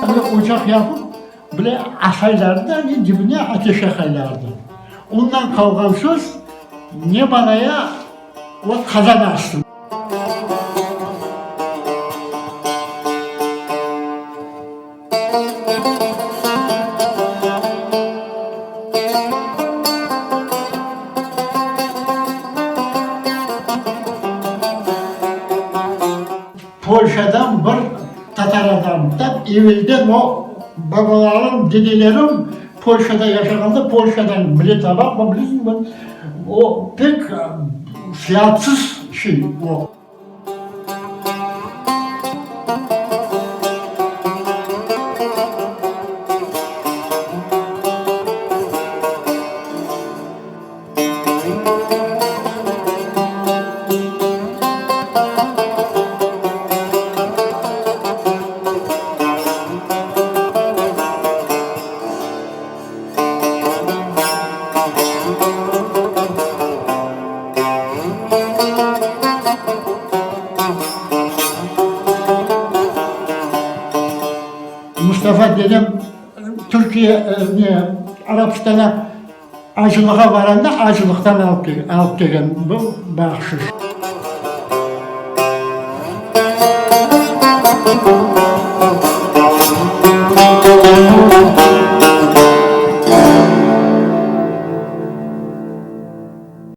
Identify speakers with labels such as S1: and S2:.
S1: Böyle ocaq yapıp, böyle asaylardı da, dibine ateş yaqaylardı. Ondan qalğan söz, ne manaya o qazan astı. Polşadan bir tatar adam, tap evelden o babalarım, dedelerim Polşada yaşağanda Polşadan bile tabaq, bilesiñmi, o pek fiyatsız şey o. Mustafa dedem Türkiye, ne, Arabistana acılığa baranda acılıqtan alıp kelgen bu bahşış.